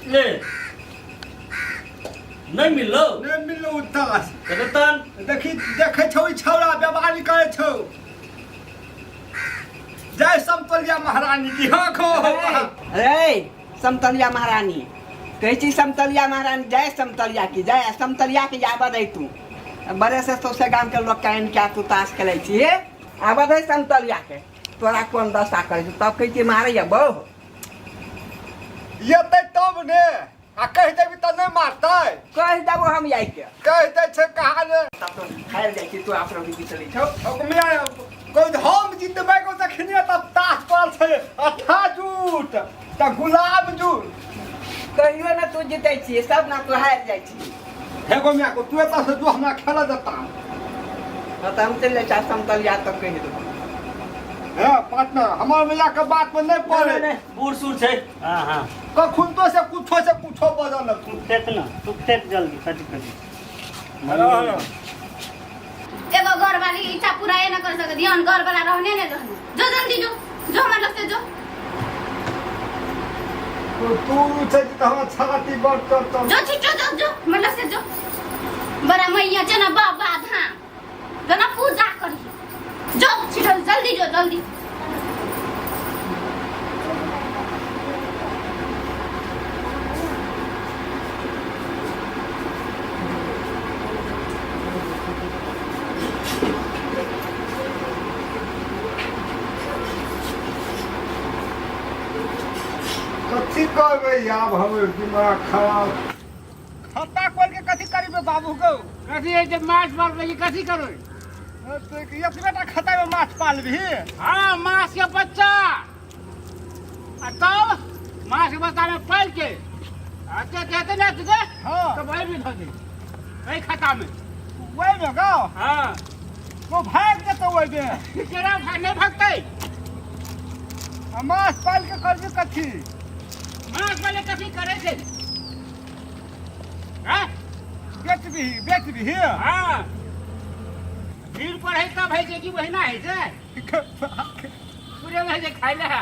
ले नहीं मिललो नहि मिललो ओ तास तऽ तन देखी देखै छौ ई छौड़ा बेमारी करै छौ जय समतोलिया महारानी की हाँ खो रे समतलिया महारानी कहै छी समतलिया महारानी जय समतलिया की जय आ समतलिया के आबऽ दै तू बड़े से सौसे गाम के लोग कान के तू ताश खेलै छी हे आबऽ दै समतलिया के तोरा कोन दशा करै छौ तब कहै छी मारैया बहु एतै तब ने आ कहि देबी तऽ नहि मारतै कहि देबो हम जाय के कहि दै छै कहा ने तब तो हारि जाइ छी तू अपना भी चलै छौ ओकरा कोइ हम जितबै को तखने तब ताश पर छै अठा जूट तऽ गुलाब जूट कहियो ने तू जीतै छी सब ना तू हारि जाइ छी हे गो मिया को तू एतऽ से जो हमरा खेलऽ देता हाँ तऽ हम चलि जाइ छी समतलिया तक कहि देबो हे पार्टनर हमर मिया के बात में नहीं पड़े नहीं बूढ़ सूढ़ छै हाँ हाँ कखन तो से कुछो से कुछो बजल लगतौ तू फेंक ना तू फेंक जल्दी कथी कथी एगो घर वाली इच्छा पूरा न कर सके ध्यान घर वाला रहने ने रहने जो जल्दी जो जो हमारे लग से जो तू तू छै तऽ हमर छाती बड़ तर तर जो छिटो जो जो हमारे लग से जो बड़ा मैया जना बाबा धाम जना पूजा करी जो छिटो जल्दी जो जल्दी कथी करबै आब हमर दिमाग खराब खत्ता कोर के कथी करबै बाबू गौ कथी है जे माछ मारबै कि कथी करबै एतबे टा खत्ता में माछ पालबही हाँ माछ के बच्चा आ तब माछ के बच्चा में पाल के आ ते कहते ना तुझे हाँ तो भाई भी धो दे वही खाता में ओहि में गौ हाँ वो भागि जेतौ ओहि में केना भाग नहीं भागतै आ माछ पालि के करबी कथी माछ वाले कथी करे छै हाँ बेचबिही बेचबिही हाँ भीड़ पर है तब है छै कि वही है छै पूरे में है छै खाइ ले है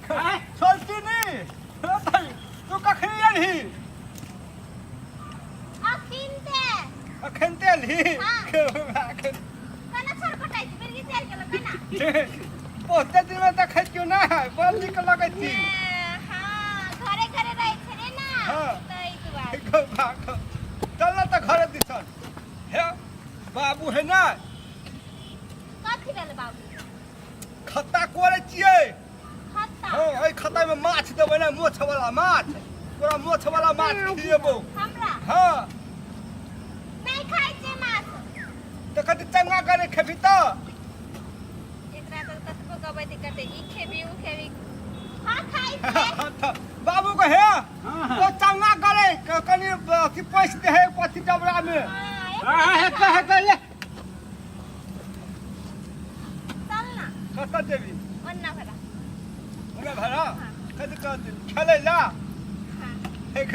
हाँ? चलती नहीं तू कखनी एलही अखिनते अखन ते एलही हाँ। कना छरपटाइ छी बेरगी चलि गेल कना बहुते दिन में देखै छियौ ना बड़ नीक लगै छी हाँ घरे घरे रहै छै रे ना हाँ। ताहि दुआरे चल ना तऽ घरे दिसन हे बाबू है ना कथी भेल बाबू खत्ता कोरै छियै खत्ता हाँ एहि खत्ता में माछ देबै ने मोछ वाला माछ तोरा मोछ वाला माछ खिएबौ हमरा हाँ नहि खाइ छै माछ तऽ कथी चंगा करे खेबही तऽ एकरा तऽ कतबो कहबै तऽ कहतै ई खेबी उ खेबी हाँ खाइ छै तऽ बाबू के हे हाँ हाँ ओ चंगा करे कनि अथी पैस दे है पथी डबरा में हाँ हाँ हेतै हेतै ले चल ना कतऽ जेबी ओन्ना भरा ओने भरा कथी कहती खेलै ला हाँ एक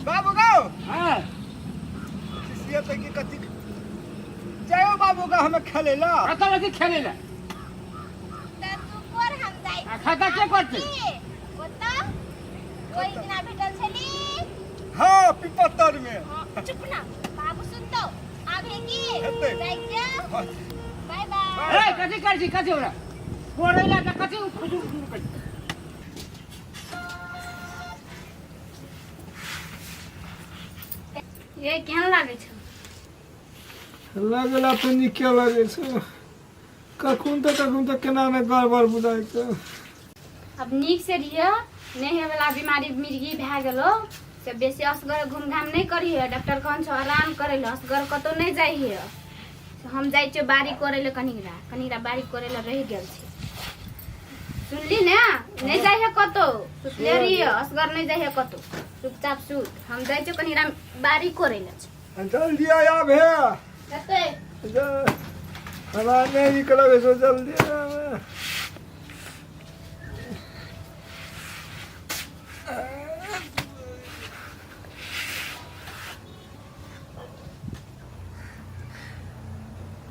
बाबू गौ हाँ खिसिए तऽ की कथी जाओ बाबू गौ हमें खेलै ला कतऽ बजे खेलै ले तऽ तू कोर हम जाइ आ खाता के करतै? ओतऽ ओहि दिना भेटल छली हाँ पिपतर में हाँ, चुप ना बाबू सुनतौ आबे की हेतै। जाइ छियौ बाय बाय ए कथी करै छी कथी ओकरा कोरै ला तऽ कथी खुजूर खुजूर करै छी? ये केहन लागै छौ लगला तऽ नीके लगै छै कखन तऽ कखन तऽ केना ने गड़बड़ बुझाइ छै अब नीक से रहिए नहि होय वाला बीमारी मिर्गी भए गेलो से बेसी असगर घूमघाम नहि करिहे डॉक्टर कहन छौ आराम करै लए असगर कतौ नहि जाइहे से हम जाइ छियौ बाड़ी करै लए कनिकरा कनिकरा बाड़ी करै लए रहि गेल छै सुनली ने नहि जाइहे कतौ सुतले रहिए असगर नहि जाइहे कतौ चुपचाप सुत हम जाइ छियौ कनिकरा बाड़ी करै लए जल्दी आब हे कतै हमरा नहि नीक लगै छौ जल्दी आब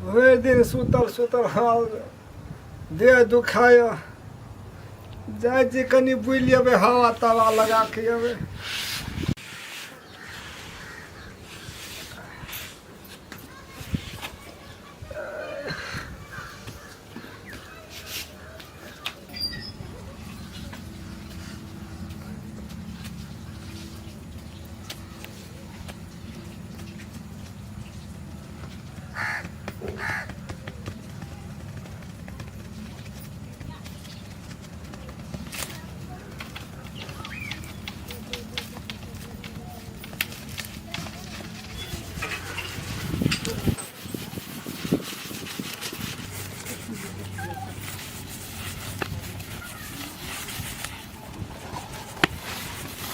भरि दिन सुतल सुतल हाल देह दुखाय जाइ छी कनि बुलि अबै हवा तवा लगा के अबै।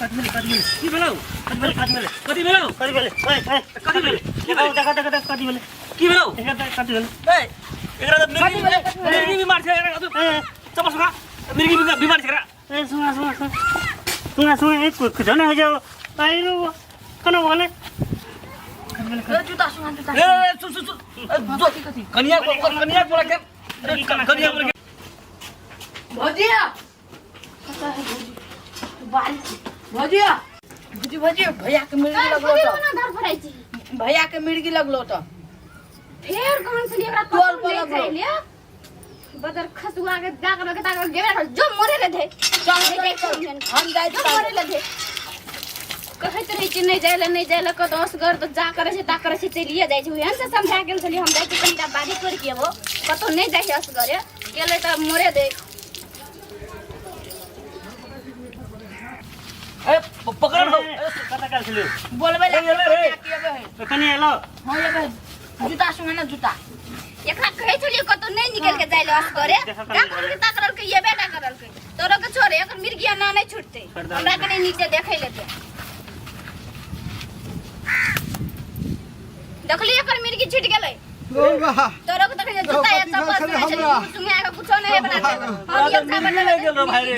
कथी भेलै कथी भेलै की भेलौ कथी भेलै कथी भेलै कथी भेलौ कथी भेलै ए ए कथी भेलै देखो देखो देखो देखो कथी भेलै की भेलौ एकरा देख कथी भेलै ए एकरा त मिर्गी मिर्गी बीमार छै एकरा ए चप्पल सुखा मिर्गी बीमार छै एकरा ए सुना सुना सुना सुना सुना ए कुछ न हो जाओ आइरो कना बोले जुता सुना जुता ए सुन सुन सुन कनिया कनिया बोला के कनिया बोला के भौजिया कता है भौजी बारिश भौजिया भौजी भौजी भैया के मिर्गी लगलो कथी तो कोना धर फराइ छी भैया के मिर्गी लगलो तो फेर कौन से एकरा टोल कतौ पर नहि लगलो। जाइले बदर खसुआ के दाग लगे ताक गेबे कर जो मरे ले दे चल नहीं चल, जाइ चल। हम जाइ जो मरे ले दे कहैत रहै छी नहि जाइले नहि जाइले कतौ असगर तऽ जा करै छै ता करै छै चलिए जाइ छै ओहन से समझा गेल छलियै हम जाइ छी कनिटा बारी कर के अबो कतौ नहि जाइ छै असगरे गेलै तऽ मरे दे ए पकड़ हो कता काल छलौ बोलबै ए, एलै रे। की अबै है कनी एलो हां अबै जुता सुना ना जुता एकरा कहै छलियै कतौ नहि निकल के जाइले असगरे जा करलकै ता करलकै ये बेटा करलकै तोरो के छोड़े एकर मिर्गिया ना नहि छूटतै हमरा कनि नीक से देखै लेतै देखली एकर मिर्गी छूट गेलै तोरो के तखन जुता या चप्पल कथी सुने भेल हमरा? छली सुने के कुछो नहीं बना दे हम एक साबर मिर्गी लागि गेल भाइ रे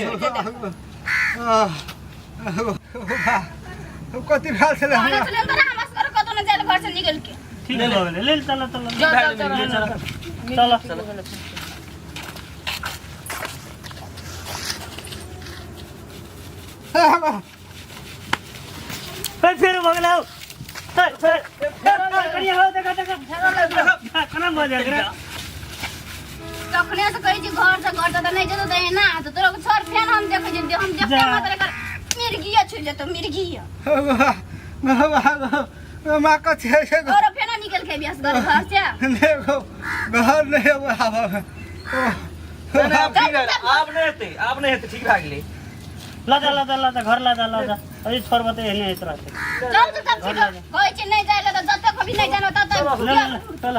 कथी भेल छलै कहने हमरा छलियै तोरा हम असगर कतौ नहि जाइले घर से निकल के ठीक भऽ गेलै ले चल चल चल चल चल चल चल ए फेर भऽ गेलै ए फेर कनी हो देखा देखा कना भऽ जाइ एकरा तखने से कहै छी घर से घर से तऽ नहि जेतौ तऽ एना तऽ तोरा के छोड़ फेन हम देखै छी हम देखते जा। मात्र एकर मिर्गिया छुटि जेतौ मिर्गिया माँ कथी होइ छै तोरो फेनो निकल के अबियस घर घर से नहि गो, घर नहि अबै आब नहीं आब ठीक भेल आब नहि हेतै आब नहि हेतै ठीक भए गेलै लजा लजा लजा घर लजा लजा अरे छोड़ बते एहने होइत रहतै चल तू तब ठीक कहै छी नहि जाय लए तऽ जतऽ कभी नहि जानो तब ले ले ले, चल